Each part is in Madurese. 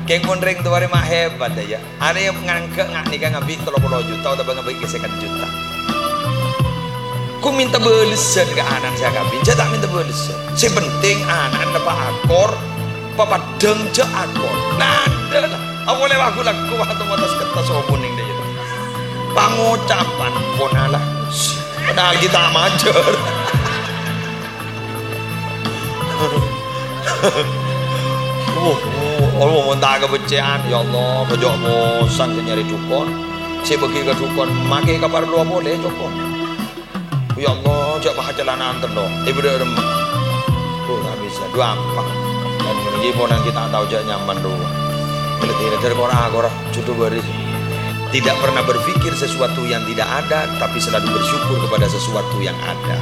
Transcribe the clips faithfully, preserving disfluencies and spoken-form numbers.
Kèng mon rèng towa rè ma' hebat, ya. Arè ngangghâ' nga' nèka ngabi' tello polo juta otabâ ngabi' sèket juta. Ko' mènta bâlessan ka ana'na sè akabin, jhâ' ta' mènta bâlessan. Sè penting ana'na pa akor, papaddhâng jhâ' akor. Nandhâ la. Apa lè lagu-lagu waktu motos kertas opo nèng dâ' iyâ. Pangocapan, ponala. Padahal kita majâr. Wah, wah, Allah, mon ta' kabecce'an, ya Allah, kajâ' mosan sè nyarè dhukon. Sè bâgi ka dhukon, makè kaparlowa polè, cokop. Ya Allah, jhâ' pas calana'an tello'. Ibu dâ' remma. Tuh, ta' bisa. Dua apa? Dan menunggu ponan kita tahu jhâ' nyaman, duh. Kira-kira dâri kora-kora, judul baris. Tidak pernah berpikir sesuatu yang tidak ada, tapi selalu bersyukur kepada sesuatu yang ada.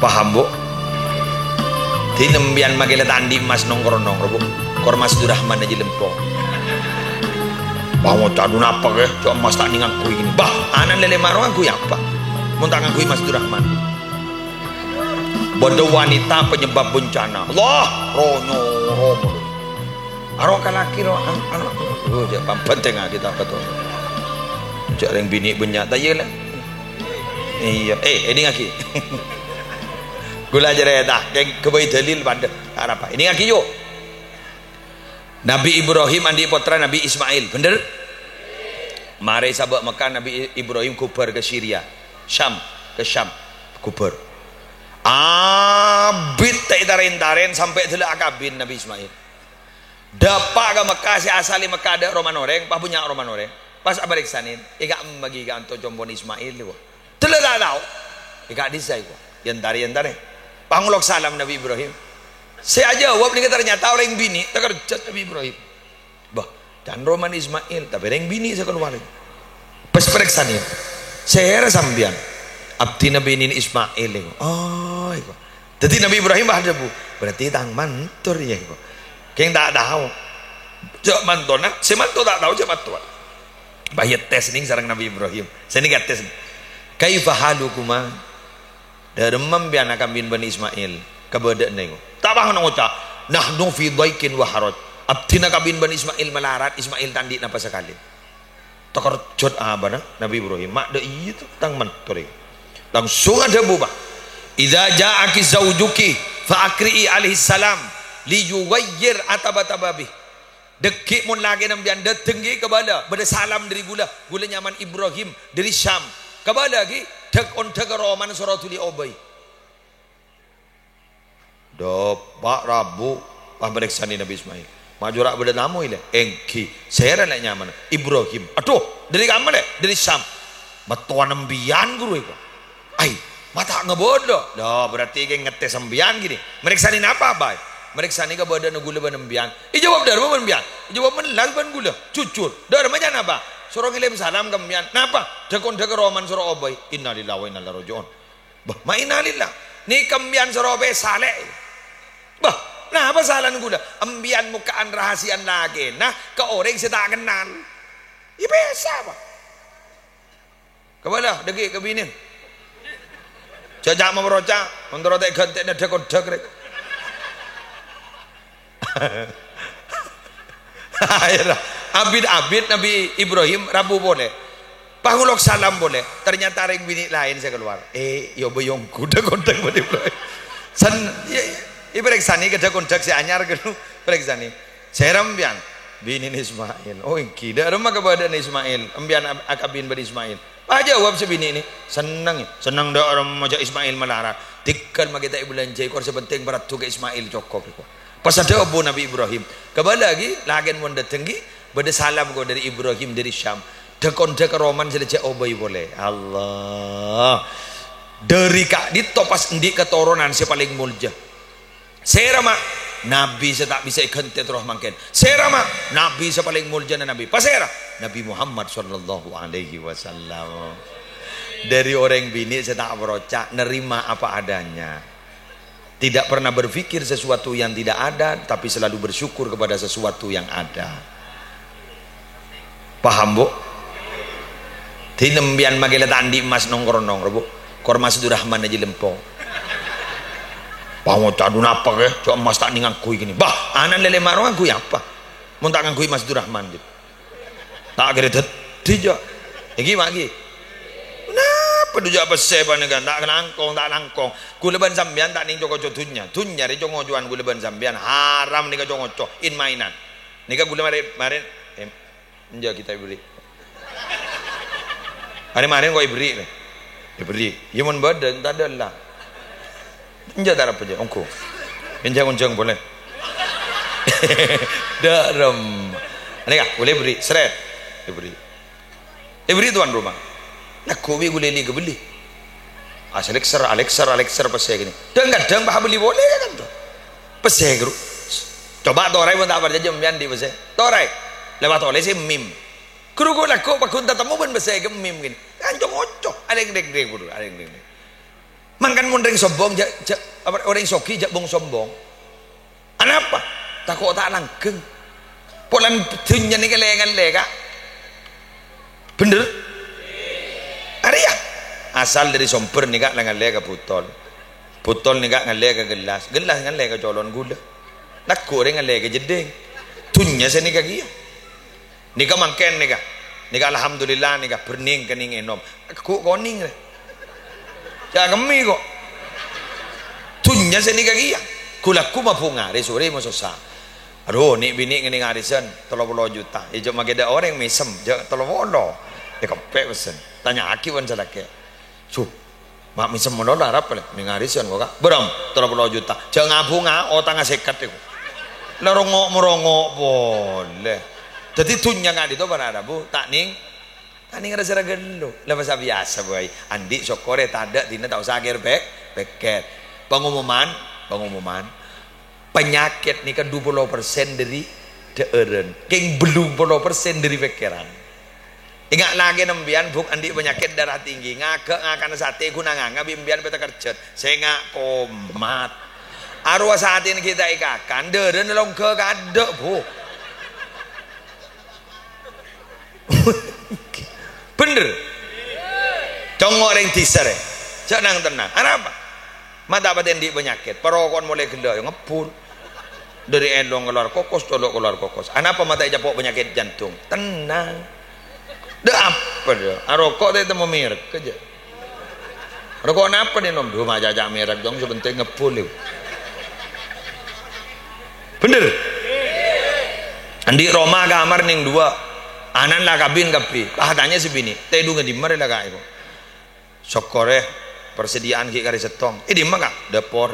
Paham, Bu? Dina sampèyan makè la ta' andi' emmas nongkrong, Bu. Kor Mas Durrahman aja lempo. Bang, cadu napa, kè? Cok emmas ta' ngangghuy kènè. Bah, ana'na lè-lè maro ngangghuy apa? Mon ta' ngangghuy Mas Durrahman. Bâdâ wanita penyebab bencana. Allah, ronyo, romo. Aro ka laki ro, an-, anu, oh, jhâ' pambhântèngngaghi ta' beto. Jhâ' rèng binè' bânnya', ta' iyâ, la? Iyâ, eh, èdingngaghi. Ghulâ carèta, kèng ghâbây dalil padâ. Arapa? Èdingngaghi, yu. Nabi Ibrahim andi' pottra Nabi Ismail, bhender? Marè sabâ' Mekkah, Nabi I-, Ibrahim ghubâr ka Syria, Syam, ka Syam, ghubâr. Abit ta' ètarèn-tarèn sampè' dâlla' akabin Nabi Ismail. Dâpa' ka Mekkah, sè asalè Mekkah adâ' romana orèng, pas bânnya' romana orèng. Pas aparèksanè, èka'emmaghi ka'anto' compo'na Ismail, wa. Dâlla' ta' tao. Èka'dissa, wa. Èntarè, èntarè. Pangolok salam Nabi Ibrahim. Sè ajâwâb nèka ternyata orèng binè', takerjhât Nabi Ibrahim. Bâh, can romana Ismail, tapè rèng binè' sè kalowar. Pas parèksanè. Sèra sampèyan? Abdhina binèna Ismail, èngo. Oh, èngo. Dhâddhi Nabi Ibrahim pas adhâbu, "Berarti tang mantor, yâ, èngo." Kèng ta' tao. Jhâ' mantona, sè manto ta' tao, jhâ' mattowa. Pas ètes nèng sareng Nabi Ibrahim. Sè nèka tes. "Kaifa halukuma?" Dâremma sampèyan akabin bân Ismail, kabâdâ'ânna èngo. Ta' pas ngoca', "Nahnu fi dhaiqin wa haraj." Abdhina kabin bân Ismail malarat, Ismail ta' andi' napa sakalè. Takerjhât abâna Nabi Ibrahim, "Ma' dâ' iyâ, to, tang mantor." Langsung adhâbu, Pak, "Idza ja'aki zaujuki fa aqri'i alaihi salam li yughayyir ataba-taba bih." Dhâggi' mon lakèna sampèyan dâteng, ghi, kabâlâ, bâdâ salam dâri ghulâ. Ghulâ nyamana Ibrahim, dâri Syam. Kabâlâ, ghi, dhâk-ondhâk ka romana soro dhuli obâi. Dâpa' rabu, pas parèksanè Nabi Ismail. "Ma' jhâ' bâdâ tamoy, Lè'?" "Èngghi." "Sèra, Lè', nyamana?" "Ibrahim." "Adhu, dâri kamma, Lè'?" "Dâri Syam." "Mattowana sampèyan, ghuru, èko." "Ai, ma' ta' ngabâlâ." "Lha, berarti kèng ngetes sampèyan, ghi." "Marèksanè napa, Baè?" "Marèksanè kabâdâ'ânna ghulâ bân sampèyan." "Èjâwâb dâremma bân sampèyan?" "Èjâwâb mellas bân ghulâ. Jujur. Dâremma can apa?" "Soro ngèlèm salam ka sampèyan." "Napa?" "Dhâk-ondhâk ka romana soro obâi." "Innalillahi wa inna ilaihi raji'un." "Bâh, ma' innalillah. Nèka sampèyan soro pèsalè." "Bâh, napa salana ghulâ?" "Sampèyan mokka'an rahasiana lakèna ka orèng sè ta' kennal." "Iyâ, pèsa, Pak." Kabâlâ, dhâggi' ka binè. Jhâ', jhâ' maproca, mon terro ta' èghântè'na dhâk-ondhâk, rè. Akhèrra, abit-abit Nabi Ibrahim rabu polè. Pangolok salam polè. Ternyata rèng binè' laèn sè kalowar. Eh, iyâ, bâ, iyâ ongghu dhâk-ondhâk bân Ibrahim. Sen-, iyâ, iyâ, parèksanè ka dhâk-ondhâk sè anyar, ghâllu. Parèksanè. "Sèra sampèyan?" "Binèna Ismail." "Oh, èngghi. Dâ'remma kabâdâ'ânna Ismail? Sampèyan ab-, akabin bân Ismail?" Pas jâwâb sè binè'na, "Senneng, senneng dâ'remma jhâ' Ismail malarat. Tèngghâl makè ta' èbâlânjhâi, kor sè penting paraddhu ka Ismail cokop, èko." Pas adhâbu Nabi Ibrahim, "Kabâlâ, ghi, lakèna mon dâteng, ghi, bâdâ salam, ko, dâri Ibrahim dâri Syam. Dhâk-ondhâk ka romana sè la jhâ' obâi polè." Allah. Dâri ka'dinto pas andi' katoronan sè palèng molja. Sèra, ma'? Nabi sè ta' bisa èghântè terros mangkèn. Sèra, ma'? Nabi sè palèng moljâna nabi. Pasèra? Nabi Muhammad sallallahu alaihi wasallam. Dâri orèng binè' sè ta' aproca, narèma apa adanya. Tidak pernah berpikir sesuatu yang tidak ada, tapi selalu bersyukur kepada sesuatu yang ada. Paham, Bu? Dina sampèyan makè la ta' andi' emmas nongkrong, Bu. Kor Mas Durrahman aja lempo. Pangoca' dhu napa kè? Jhâ' emmas ta' nèng ngangghuy kènè. Bah, ana'na lè-lè maro ngangghuy apa? Mon ta' ngangghuy Mas Durrahman, jâ. Ta' kèra dhâddhi, jâ. Èngghi, Pak, èngghi. Napa dhu jâ' pèssè panèka? Ta' langkong, ta' langkong. Kaulâ bân sampèyan ta' nèng co-ngoco dhunnya. Dhunnya rè co-ngocowan kaulâ bân sampèyan. Haram nèka co-ngoco, in-mainan. Nèka kaulâ marè, marèn, em, Enjâ' kita èberri'. Arè marèn kok èberri', rè. Èberri'. Iyâ, mon bâdâ, ta' dâlla. Enjâ' ta' arapa, jâ', ongghu. Enjâ' onjhâng polè. Dârem. Anèka, polè èberri', srèt. Èberri'. Èberri' tuan rumah. Nèko bi' ghulili ghâbelli. Asalèkser, alèkser, alèkser pèssè kènè. Dhâng-kadhâng pas abelli polè, yâ kan, to. Pèssè, gru. Coba toraè, mon ta' parcajâ, sampèyan andi' pèssè. Toraè. Lewat olè sè mim. Gru, ghu-, lagghu' pagghun tatemmo bân pèssè kemmim gini. Kan co-ngoco. Adeng, deng, deng, buru. Adeng, deng, deng. Mangkana mon rèng sombong, jâ', jâ', apa, orèng soghi jâ' bhung sombong. Anapa? Tako' ta' langghâng. Polana dhunnya nèka lè-ngallè, Ka'. Bhender? Arèya. Asal dâri sombher nèka la ngallè ka butol. Butol nèka ngallè ka gellas. Gellas ngallè ka colon ghulâ. Lagghu' orèng ngallè ka jeddhing. Dhunnya sè nèka kèya. Nèka mangkèn nèka. Nèka alhamdulillah nèka bhârnèng kennèng ènom. Ghu' konèng rè. Jâ' kemmè ko'. Dhunnya sè nèka kèya. Ghu-, lagghu' mabhunga, rè-, sorè masossa. Adhu, nè'-binè' ngennèng arisan tello polo juta. È, jâ' makè dâ' orèng mèsem, jâ' tello polo. È, keppè' pessen. Tanya'aghi bân sè lakè'. Su, ma' mèsem malolo arapa, lè? Nèng arisan ko', Ka'. Bârâmpa? Tello polo juta. Jâ' ngabhunga, otangnga sèket, èko. La rongo'-morongo' polè. Dhâddhi dhunnya ka'dinto para rabu, ta' nèng, ta' nèng ra-sèra ghâllu. La pas abiyasa, bhâi. Andi' sokkorè tadâ' dina ta' osa kèr pè-, pèkkèr. Pangumuman, pangumuman. Panyakèt nèka dhu polo persen dâri dhâ'ârân. Kèng bâllung polo persen dâri pèkkèran. Enga' lakèna empèyan, Bu', andi' panyakèt darah tinggi, ngaghâ' ngakana satè ghun anganga bi' empèyan pètè kerjhât. Sènga' komat. Arowa satèna ghi' ta' èkakan, dârâna longghâ kaadâ', Bu'. Bhender. Congo' rèng dhisa rè. Jâ' nang-tennang. Arapa? Ma' ta' patè andi' panyakèt. Paroko'an molaè ghellâ' ya ngebbhul. Dâri èlong kalowar kokos, colo' kalowar kokos. Anapa ma' ta' ècapo' panyakèt jantung? Tennang. Dâ' apa dâ'? Aroko' ta' ètemmo merek jâ. Roko' napa nè, Nom? Dhu, ma' ca'-ca' merek, Cong, sè penting ngebbhul, yuk. Bhender? Andi' roma kamar nèng duwâ'. Ana'na la kabin kabbhi. Pas atanya sè binè', "Tèdhungnga dimma rè la ka'èko?" Sokkorè, persediaan ghi' karè sèttong. È dimma, Ka'? Dâpor.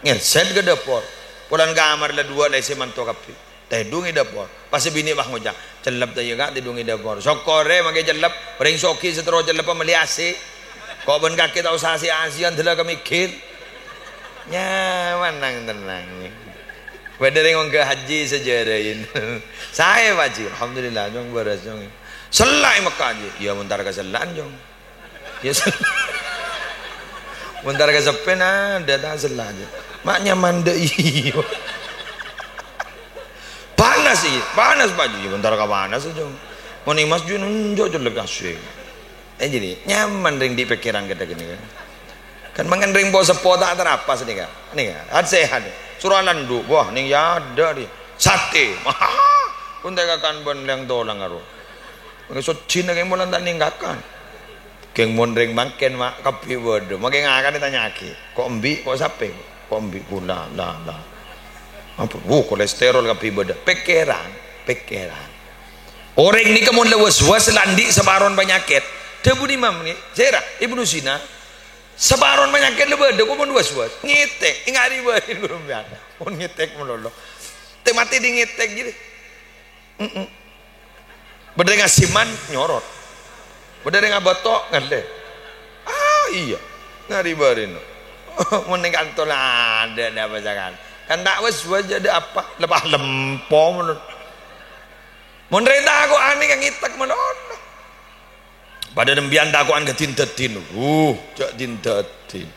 Ngèrsèt ka dâpor. Polana kamar la duwâ' la èssè manto kabbhi. Tèdhung è dâpor. Pas sè binè' pas ngoca', "Cellep ta' iyâ, Ka', tèdhung è dâpor." Sokkorè makè cellep, orèng soghi sè terro cellep mellè A C. Ko' bân kakè ta' osa A C-A C-an dâlla ka mègghir. Nyaman nang-tennang. Bâdâ rèng ongghâ haji sajârâ, Yin. Saè, Pak Ji. Alhamdulillah, Cong, bârâs, Cong. Sella' è Mekkah, Ji. Iyâ, mon ta' kasella'an, Cong. Ya, sella'. Mon ta' kaseppèna, dâ' ta' sella' jâ. Ma' nyaman dâ' iyâ. Panas, iyâ. Panas, Pak Ju. Ya, mon ta' kapanas, Cong. Mon è masjid, enjâ' cellep A C. Eh, jadi, nyaman rèng andi' pèkkèran kadhâng ghânèka. Kan mangkana rèng po-seppo ta' tarapas nèka. Nèka, hat-sehat. Soro alandu', wah, nèng yâ adâ' rè. Satè. Kon ta' èkakan bân lèng-tolèng karo. Mangkè sojjhina kèng mola ta' nèng kakan. Kèng mon rèng mangkèn, ma', kabbhi bâdâ. Mangkè ngakan ètanya'aghi. Ko' embi', ko' sapè? Ko' embi', bu, la, la, la. Ampon, wuh, kolesterol kabbhi bâdâ. Pèkkèran, pèkkèran. Orèng nèka mon la was-was la andi' saparon panyakèt. Dhâbuna Imam nè, sèra, Ibnu Sina. Saparon panyakèt la bâdâ, ko' mon was-was. Ngètèk, ènga' ribâ, mon ngètèk malolo. Tè matè dhi ngètèk, jadi. Mm-mm. Bâdâ rèng asiman, nyorot. Bâdâ rèng abâto', ngallè. Ah, iyâ. Ngari bârina. Mon nèng kanto la adâ', adâ' apa sakan. Kan ta' was-was jâ adâ' apa. Lepas lempo, mon. Mon rèng tako' anèng kan ngètèk malolo. Padâ sampèyan tako'an ka din-dâdin. Wuh, jâ' din-dâdin.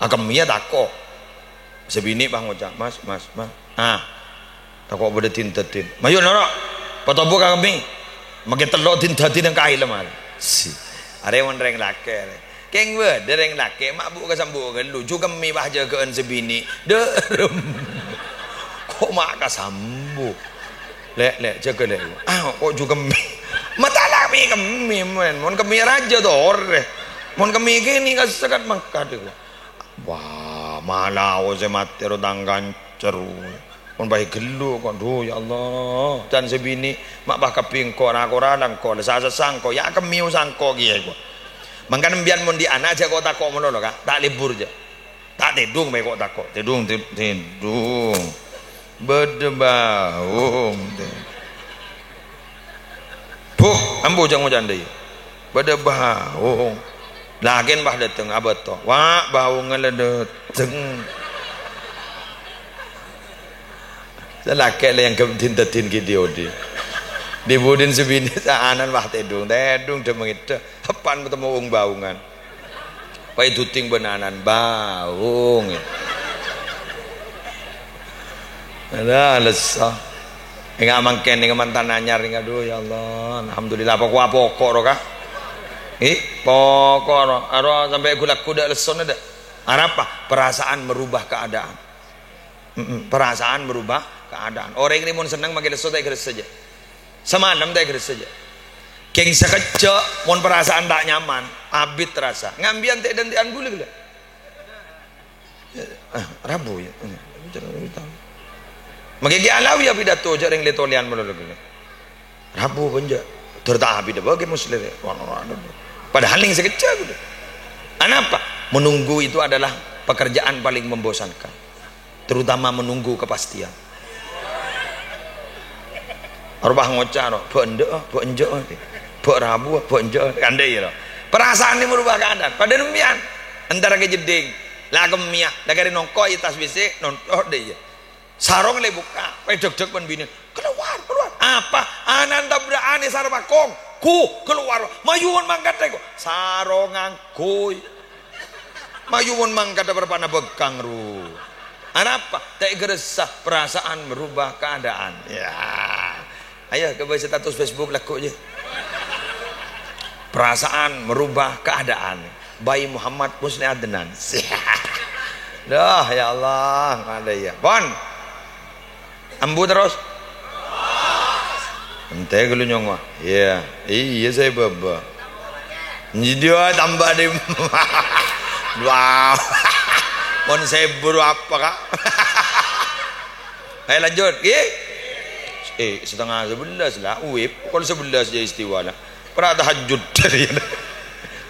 Akemmèya tako'. Sè binè' pas ngoca', "Mas, Mas, Mas." Ah, tako' bâdâ din-dâdin. "Mayu, noro'. Patobu ka kemmè." Mangkè tello' din-dâdin neng kaè lemari. Si. Arè mon rèng lakè', arè. Kèng bâdâ rèng lakè' ma' bu' kasambu' ghâllu, jhu kemmè, bâh, jâgâ'ân sè binè'. Dârem. Ko' ma' kasambu'. Lè', lè', jâgâ, lè'. Ah, ko' jhu kemmè. Matala mè' kemmè, mon, mon kemmè rajâ torè. Mon kemmè kènè' ka sakat mangkat, èko. Wah, malaos sè matè ro tang kanca ro. Mon bâi ghâllu, ko', dhu, ya Allah. Can sè binè', ma' bâh kabbhi engko', ra-kora la engko', la sa-sassa engko', ya kemmè sangko kèya, ko'. Mangkana empèyan mon dhi' ana' jâ' ko'-tako' malolo, Ka'. Ta' lebur jâ'. Ta' tèdung bâi ko'-tako'. Tèdung, tè-, tèdung. Bâdâ bâung. Bu', ambu jâng-ojâng dâ' iyâ. Bâdâ bâung. Lakèn bâh dâteng abâto. Wa', bâungnga la dâteng. Sè lakè' la èangghep din-tèdin ghi' dhi-odhi. Dhi-budhin sè binè' saanan bâh tèdung. Tèdung dâ' mangèdhâ. Heppan matemmo ong-bâungan. Paèduding bân anan, bâung. Ala, lesso. Ènga' mangkèn, ènga' mantan anyar, ènga', aduh, ya Allah, alhamdulillah, apa kowa poko' ro, Ka'? Ih, poko' ro. Aro sampè' ghu-lagghu dâ' lessona dâ'. Arapa? Perasaan merubah keadaan. Mm-mm, perasaan merubah keadaan. Orèng rè mon senneng mangkè lesso ta' èghâressa jâ'. Samalem ta' èghâressa jâ'. Kèng sakejjhâ' mon perasaan ta' nyaman, abit rasa. Ngambiyân tè'-dântè'an ghulâ ghellâ'. Ah, rabu, ya. Mangkè Kè Alawi apidato jâ' rèng lè-tolèyan malolo ghellâ'. Rabu bânjâ'. Dur ta' abit bâghi Muslim. Padahal nèng sakejjhâ' ghulâ. Anapa? Menunggu itu adalah pekerjaan paling membosankan. Terutama menunggu kepastian. Arwah ngoca' ro, "Bâ' endâ', bâ' enjâ', bâ' rabu, bâ' enjâ'," kan dâ' iyâ ro. Perasaan ini merubah keadaan. Padâ sampèyan, entara ka jeddhing, la kemmèya, la karè nongko' è attas bessè, nonto' dâ' iyâ. Sarong la èbukka', èdhâk-dhâk bân binè, "Keluar, keluar." "Apa?" "Anan tabra'an è sar bâkong." "Ghu, keluar." "Mayu mon mangkat, ko'." Sarongan ghu. Mayu mon mangkat, parpana bengkang, ru. Anapa? Ta' èghâressa, perasaan merubah keadaan. Ya. Ayo, ghâbây status Facebook lagghu', yâ. Perasaan merubah keadaan. By Muhammad Musni Adnan. Dah, ya Allah, ada ya. Pon. Ambu terros. Entè ghâllu nyongngo'. Iyâ. Iyâ, saè bâbâ. Nyidiyo tambah di. Wow. Pon sèbu apa, Ka'? Ayo lanjut, ghi. Eh, setengah sebelas la, uwip. Pokol sebelas jâ' istiwa la. Para tahajjud.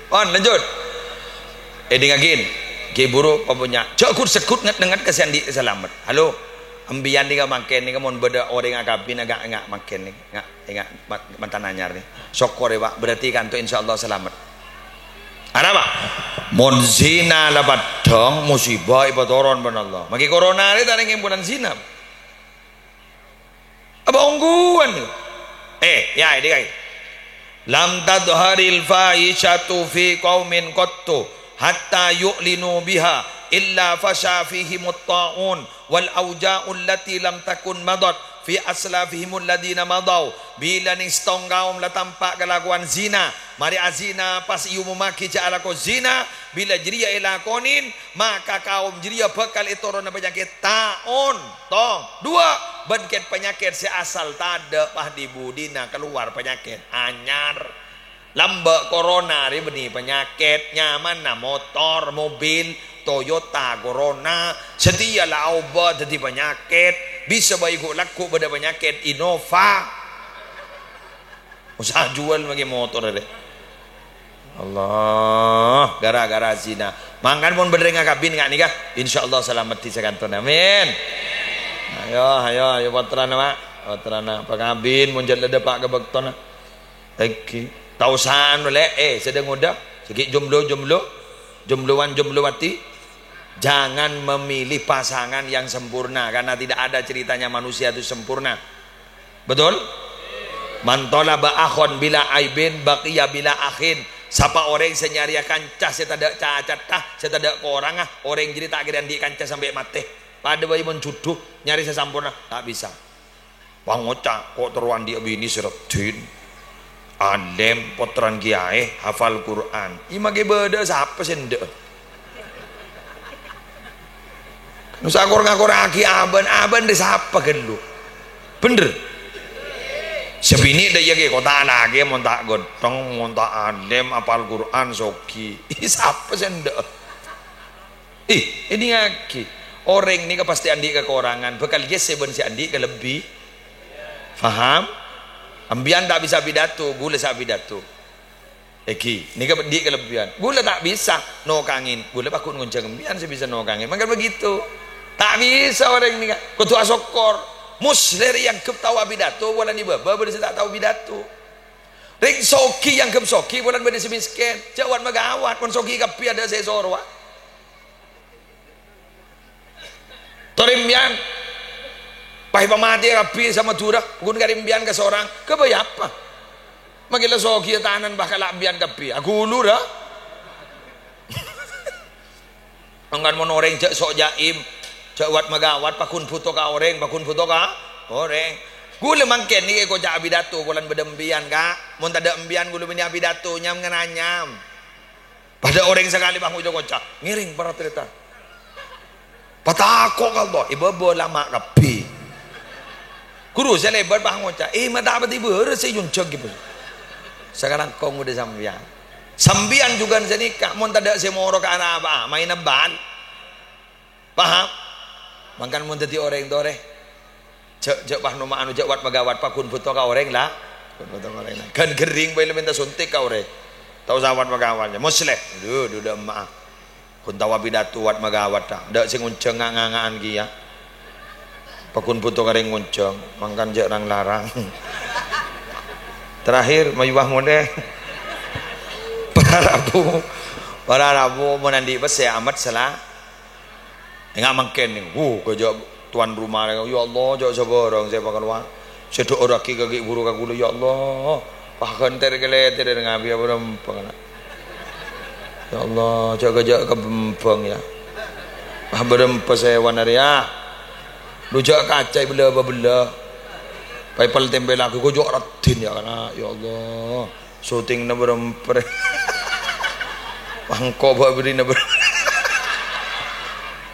Pon, lanjut. Èdingngaghi. Ghi buru papunya. Jâ' ghut-segghut nget-nengnget ka sè andi' salamet. Halo. Embiyan nèka mangkèn nèka mon bâdâ orèng akabin enga'-enga' mangkèn nèka. Enga', enga' mat-, mantan anyar nè. Sokkor, Pak. Berarti kanto insyaallah salamet. Arapa? Mon zina la paddhâng, musibah èpatoron bân Allah. Mangkè corona rè ta' rèng èmbunan zina. Apa ongghuwân? Eh, ya, ini kai. "Lam tadharil fahishatu fi qaumin qattu hatta yu'linu biha illa fasha fihimut ta'un wal auja'u allati lam takun madat fi aslafihimul ladina madau." Bilâ nèng sèttong kaom la tampa' kalakowan zina, marè azina pas èomomaghi jâ' alako zina, bilâ jârèya èlakonè, maka kaom jârèya bhâkal ètorona panyakèt ta'un. Tong. Duwâ', bân kèt panyakèt sè asal tadâ' pas dhi-budhina kalowar panyakèt anyar. Lambâ' corona rè bânnè panyakèt, nyamanna motor, mobil, Toyota Corona, satèya la aobâ dhâddhi panyakèt, bisa bhâi ghu'-lagghu' bâdâ panyakèt Innova. Usaha juwâl mangkè motor rè. Allah, gara-gara zina. Mangkana mon bâdâ rèng akabin nga' nèka, insyaallah salamet è sakantona. Amin. Ayo, ayo, ayo, pottrana, Pak. Pottrana, pakabin, mon jhâ' la dâpa' ka bâktona. Èngghi. Ta' osa anu, Lè'. Eh, sè dâ-ngodâ. Sè ghi' jomblo-jomblo. Jomblowan-jomblowati. Jangan memilih pasangan yang sempurna, karena tidak ada ceritanya manusia itu sempurna. Betul? "Man thalaba akhan bila aibin, baqiya bila akhin." Sapa orèng sè nyarèya kanca sè tadâ' cacatha, sè tadâ' korangnga, orèng jârèya ta' kèra andi' kanca sampè' matè. Padâ bhâi mon jhudhu, nyarè sè samporna, ta' bisa. Pangoca', ko' terro andi' abinè sè raddhin. Alim, pottrana kiyaè, hafal Qur'an. Iyâ makè bâdâ sapa sè endâ'? Nusa kor-ngakorraghi abâ', abâ' dâri sapa ghâllu? Bhender? Sè binè' dâ' iyâ kè, kota' lakè mon ta' ghâteng, mon ta' alim, apal Qur'an, soghi. Sapa sè endâ'? Ih, èdingngaghi. Orèng nèka pastè andi' kakorangan, bhâkal ghi' sè bân sè andi' kalebbi. Faham? Embiyan ta' bisa pidato, ghulâ sè apidato. Èngghi, nèka andi' kalebbiyan. Ghulâ ta' bisa nokangè, ghulâ paggun ngonjhâng embiyan sè bisa nokangè. Mangkana begitu. Ta' bisa orèng nèka. Kodhu asokkor. Muslèh rè èangghep tao apidato, polana è bâbâ bâdâ sè ta' tao pidato. Rèng soghi èangghep soghi, polana bâdâ sè mèskèn. Jâ' wat-maghâwat, mon soghi kabbhi adâ' sè èsorowa. Torè embiyan, pas èpamatè kabbhi sa-Madhurâ, ghun karè embiyan kasorang, ghâbây apa? Makè la soghi tanan, pas kala' embiyan kabbhi. Aghulu, ra? Mangkana mon orèng jâ' sok jâim, jâ' wat-maghâwat, paggun bhuto ka orèng, paggun bhuto ka orèng. Ghulâ mangkèn nèka èkoca' apidato, polana bâdâ embiyan, Ka'. Mon tadâ' embiyan, ghulâ bânnè apidato, nyam-ngananyam. Padâ orèng sakalè pas ngoca'-ngoca', ngèrèng para tarètan. Patako' ka Allah, è bâbâ lama kabbhi. Ghuru sè lèbât pas ngoca', "Eh, ma' ta' patè bârâs sè èonjhâk, ghi, Bos." Sakalangkong bâdâ sampèyan. Sampèyan jhughân sanèka, mon tadâ' sè moro ka arapa, maènna bal. Paham? Mangkana mon dhâddhi orèng torè, jâ', jâ' pas noma anu, jâ' wat-maghâwat, paggun bhuto ka orèng la. Paggun bhuto ka orèng la. Ghân ghering bhâi la mènta suntik ka orèng. Ta' osa wat-maghâwat, yâ. Muslèh. Dhu, dhu, dhu, emma'a. Ghun tao apidato wat-maghâwat, ta'. Tadâ' sè ngonjhâng nga'-nganga'an kèya. Paggun bhuto ka orèng ngonjhâng, mangkana jâ' rang-larang. Terakhir, mayu wah molè. Para rabu. Para rabu, mon andi' pèssè amat sala. Enga' mangkèn, wuh, ghâjâ' tuan rumah, "Ya Allah, jâ' sabârâng sè èpakalowar. Sè dho'orraghi ka ghi' bhuru ka ghulâ, ya Allah. Pas ghânter kalèter ngabiyâ bârâmpa, kana'. Ya Allah, jâ' ghâjâ' ka bembang, ya. Pas bârâmpa sèwana rèya. Lu jâ' kaca èbellâ-bâbellâ. Pas èpèl tempèl lagi, ghâjâ' raddhin, ya, kana'. Ya Allah." Syutingna bârâmpa. Mangko bâ' bârina bâr-,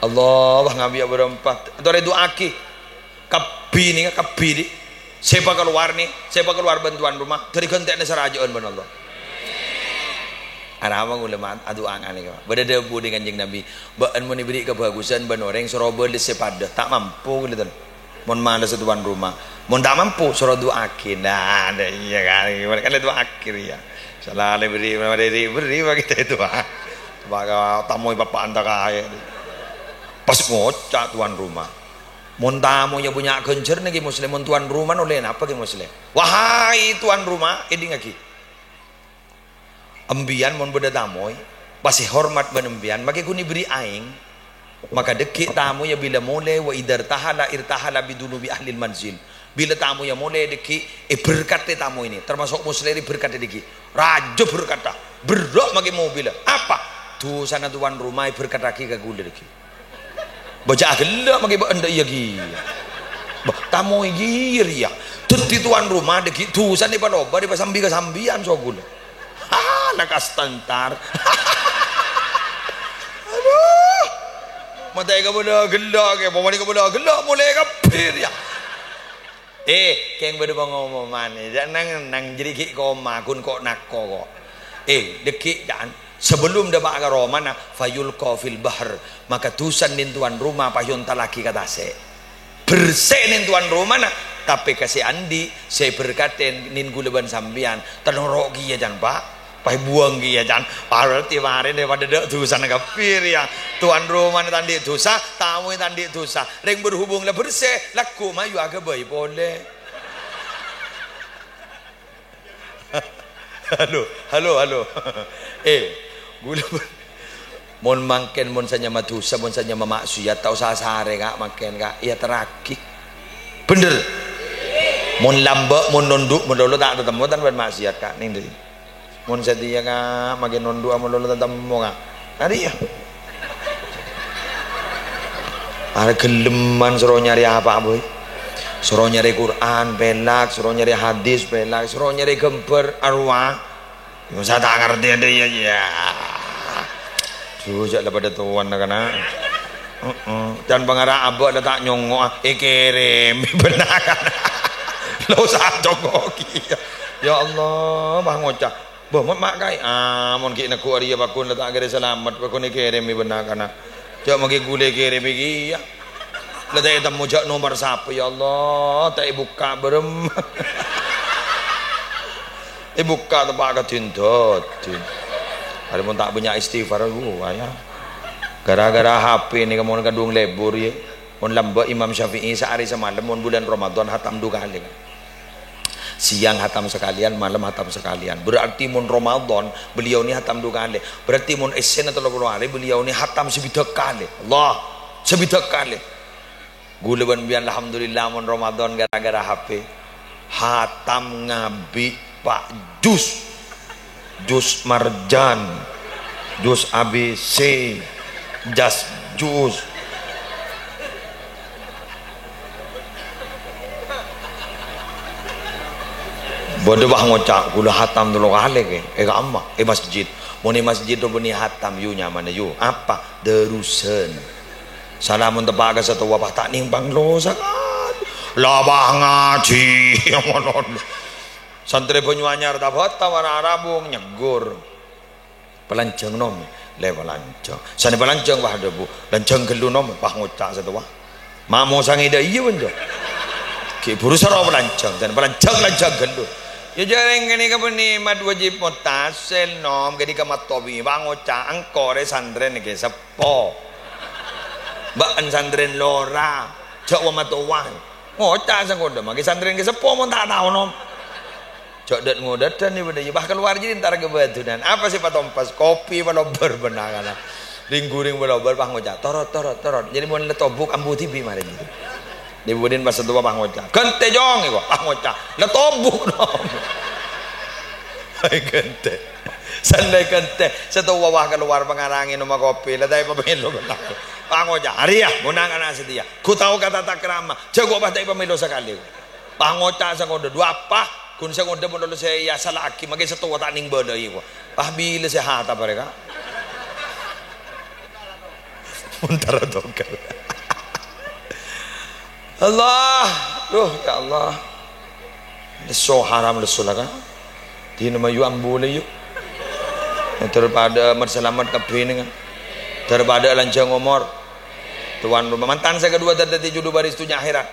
Allah, wah, ngabiyâ bârâmpa. Torè du'aaghi. Kabbhi nèka, kabbhi, dhi. Sè èpakalowar nè, sè èpakalowar bân tuan rumah. Dhâri ghântè'na sarajâ'ân bân Allah. Arapa ghulâ ma-, adu'aaghi nèka. Bâdâ dhâbu dhi Kanjeng Nabi, "Bâ'ân mon èberri' kabhâghusân bân orèng, soro bâles sè padâ." Ta' mampu ghulâ, ten. Mon malessa tuan rumah, mon ta' mampu, soro du'aaghi. Nah, iyâ, kan, kan du'aaghi, ya. Salalè berri', berri', berri', bâgi ta' du'a. Maka tamoy bapa'na ta' kaè. Pas ngoca' tuan rumah. Mon tamoy ya punya ghânjhârânna, ghi Muslèh, mon tuan rumah olèna apa, ghi Muslèh? Wahai tuan rumah, èdingngaghi. Embiyan mon bâdâ tamoy, pas èhormat bân embiyan, makè ghun èberri' aèng. Maka dâgghi' tamoyya bilâ molè, wa idzartahala irtahala bidunubi ahlil manzil. Bilâ tamoyya molè dâgghi', èberkadhi tamoy nè, termasuk Muslèh rè èberkadhi dâgghi'. Rajâ berkadhâ, berrâ' makè mobilla. Apa? Dhusana tuan rumah èberkadhâghi ka ghulâ dâgghi'. Bâjâ ghellâ' makè bâ'ân dâ' iyâ kèya. Bâh, tamoy kèya rèya. Dhâddhi tuan rumah dâgghi' dhusana èpalobâr èpasambi ka sampèyan, so ghulâ. Ah, la kastantar. Adhu. Matè kabâlâ ghellâ', kè, pokokna kabâlâ ghellâ', molè kabbhi rèya. Eh, kèng bâdâ pangomoman, jhâ' nang-ennang jârèya ghi' koma, ghun ko'-nako ko'. Eh, dâgghi', ca'an, sabellum dâpa' ka romana, fayulqa fil bahr, maka dhusana nèng tuan rumah pas èontallaghi ka tasè'. Bersè nèng tuan romana, tapè ka sè andi', sè berkadhi nèng ghulâ bân sampèyan, ta' noro' kèya, can, Pa'. Pas èbuwâng kèya, can. Berarti marèna padâ dâ' dhusana kabbhi rèya. Tuan romana ta' andi' dhusa, tamoy ta' andi' dhusa. Rèng berhubung la bersè, lagghu' mayu aghâbây polè. Halo, halo, halo. Eh, ghulâ mon mangkèn, mon sè nyama dhusa, mon sè nyama maksiat, ta' osa sarè, Ka', mangkèn, Ka'. Iyâ, terraghi. Bhender. Mon lambâ', mon nondhu', mon lolo ta' tatemmo, tan bân maksiat, Ka', nèng dâri. Mon satèya, Ka', makè nondhu'â mon lolo tatemmo, Ka'. Arèya, iyâ. Arè ghellem man soro nyarè apa, boy? Soro nyarè Qur'an, pèlak. Soro nyarè hadis, pèlak. Soro nyarè ghâmbhâr, arowa. Yo, sa ta' ngartè adâ', iyâ, iyâ. Duh, jhâ' la padâ towana, kana'. Heeh. Can pangara abâ' la ta' nyongngo'a, èkèrèmè bân na'-kana'. Lo sa' nyongngo'aghi, iyâ. Ya Allah, pas ngoca'. Bâh, mon ma' kaè, ah, mon ghi' neggu' arèya pagghun la ta' kèra salamet, pagghun èkèrèmè bân na'-kana'. Jhâ' maghi ghulâ èkèrèmè kèya. La ta' ètemmo jhâ' nomor sapa, ya Allah, ta' èbukka' bârâmma. Èbukka' teppa' ka din-dâdin. Arè mon ta' bânnya' istighfar, uh, ya. Gara-gara H P nèka mon kadhung lebur, ya. Mon lambâ' Imam Syafi'i saarè samalem, mon bulân Ramadan hatam du kalè. Siang hatam sakaliyan, malem hatam sakaliyan. Berarti mon Ramadan, beliau ni hatam du kalè. Berarti mon essèna tello polo arè, beliau ni hatam sabidhâk kalè. Allah, sabidhâk kalè. Ghulâ bân biyan, alhamdulillah, mon Ramadan gara-gara H P. Hatam ngabi' pa' jus. Jus Marjan, jus A B C, jas jus. Bâdâ pas ngoca', "Ghulâ hatam tello kalè, kè, è kamma, è masjid." Mon è masjid rowa bânnè hatam, yu, nyamana, yu. Apa? Darusan. Sala mon teppa' ka sètowa, pas ta' nèng panglo sakalè. La pas ngajhi, ngono. Santrè Banyuanyar ta' bâta, wara rabung nyegghur. "Palanjhâng, Nom." "Lè palanjhâng." "Sanè palanjhâng, wah, dhâbu. Lanjhâng ghâllu, Nom." Pas ngoca' sètowa. Ma' mosangè dâ' iyâ, bân, jâ. Ghi' buru soro palanjhâng, sanè palanjhâng, lanjhâng ghâllu. Yâ, jhâ' rèng kènè' ka bânnè mat wajib muttasil, Nom, ghânèka mattobi. Pas ngoca', "Engko' rè santrèna kè seppo. Bâ'na santrèna lora. Jhâ' wa-matowa." Ngoca' sangkodâ, "Maghi santrèna kè seppo mon ta' tao, Nom." Jhâ' dât-ngodâdhân nè bâdâ, yâ, pas kalowar jârèya entar ka bâdânan. Apa sè patompas? Kopi palobâr bân na'-kana'. Ring-ghuring palobâr pas ngoca', "Torot, torot, torot." Jârèya mon la tobuk ambu dhibi' marè jârèya. Nè bâdâna pas sètowa pas ngoca', "Ghântè, Cong," èko. Pas ngoca', "La tobuk, Nom." Ghântè. Sanè ghântè. Sètowa pas kalowar pangarangè noma kopi, la ta' èpamèlo bân na'. Pas ngoca', "Arèya, mon na'-kana' satèya. Ghu tao ka tata krama. Jhâ' ghu pas ta' èpamèlo sakalè." Pas ngoca' sangkodâ, "Dhu apa? Ghun sangkodâ mon lolo sè èasala'aghi, maghi sètowa ta' nèng bâlâi, ko." Pas bilâ sè hatam arè, Ka'? Montara toghâl. Allah, duh, ya Allah. Lesso haram lesso la, Ka'. Dinah mayu ambu la, yu. Daripada mat-salamet kabbhi nèng. Daripada lanjhâng omor. Tuan rumah mantan sè kaduwâ dâddhi judhu bâristuna akhèrat.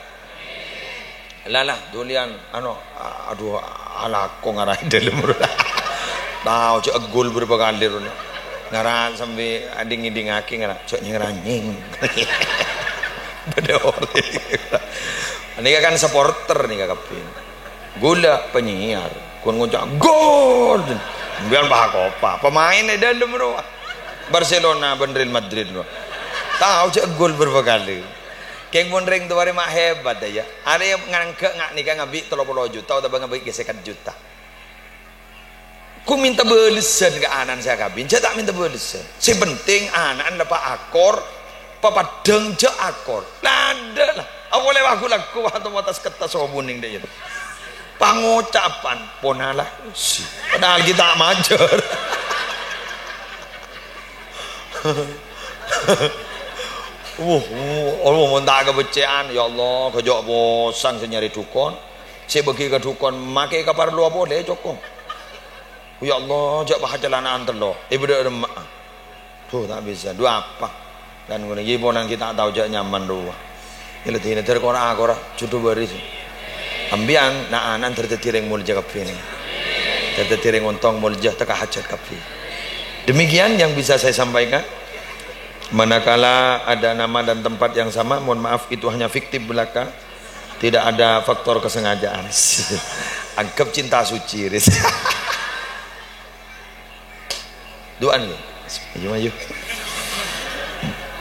Lala, dulian, ano, a-, adhu, alako ngara è dâlem, bro. Tao, jhâ' gol bârâmpa kalè, bro. Ngara sambi adhing-ngèdhingaghi, ngara, "Jhâ' nyèng-ranyèng." Bâdâ orèng. Nèka kan supporter nèka kabbhi. Ghulâ penyiar, kon ngoca', "Gol!" Sambiyan pakopa, pemain è dâlem, bro. Barcelona bân Real Madrid, bro. Tao, jhâ' gol bârâmpa kalè. Kèng mon rèng towa rè ma' hebat, ya. Arè ngangghâ' nga-, nèka ngabi' tello polo juta otabâ ngabi' sèket juta. Ko mènta bâlessan ka ana'na sè akabin, jhâ' ta' mènta bâlessan. Sè pentèng ana'na la pa-akor, papaddhâng jhâ' akor. Tadâ' la. Apa polè lagu-lagu, wah, to watas ketta sobun nèng dâ' iyâ. Pangocapan, ponala. Si. Padahal ghi' ta' majâr. Wuh, wuh, Allah, mon ta' kabecce'an, ya Allah, ghâjâ' posang sè nyarè dhukon. Sè bâgi ka dhukon, makè kaparlowa polè, cokop. Ya Allah, jhâ' paha calana'an tello'. È bâdâ remma'a. Duh, ta' bisa. Dhu apa? Kan ngono, iyâ ponan ghi' ta' tao jhâ' nyaman rowa. Ella dina dâr kora-kora, judhu bâris. Sampèyan, na'-ana' dâr dhâddhi rèng molja kabbhi nèng. Dâr dhâddhi rèng ontong molja, tekka hajhât kabbhi. Demikian yang bisa saya sampaikan. Manakala ada nama dan tempat yang sama, mohon maaf, itu hanya fiktif belaka. Tidak ada faktor kesengajaan. Anggap cinta suci, Riz. Du'an, ya. Ayo, ayo.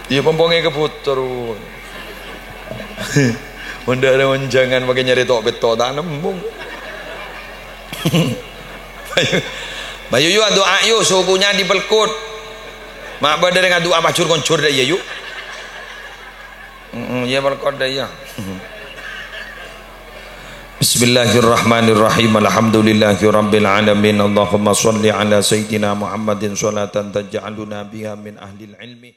Iya, pompongè ka puter. Mon dâ' rèng onjhângan makè nyarè to'-petto' ta' nembung. Ayo. Ayo, yu, adu'a, yu, sukunya dipelkut. Ma' bâdâ rèng adu'a majur-konjur dâ' iyâ, yu. Mm-mm, iyâ, pelkot dâ' iyâ. Bismillahirrahmanirrahim. Alhamdulillahirabbil alamin. Allahumma shalli ala sayyidina Muhammadin shalatan taj'aluna biha min ahlil ilmi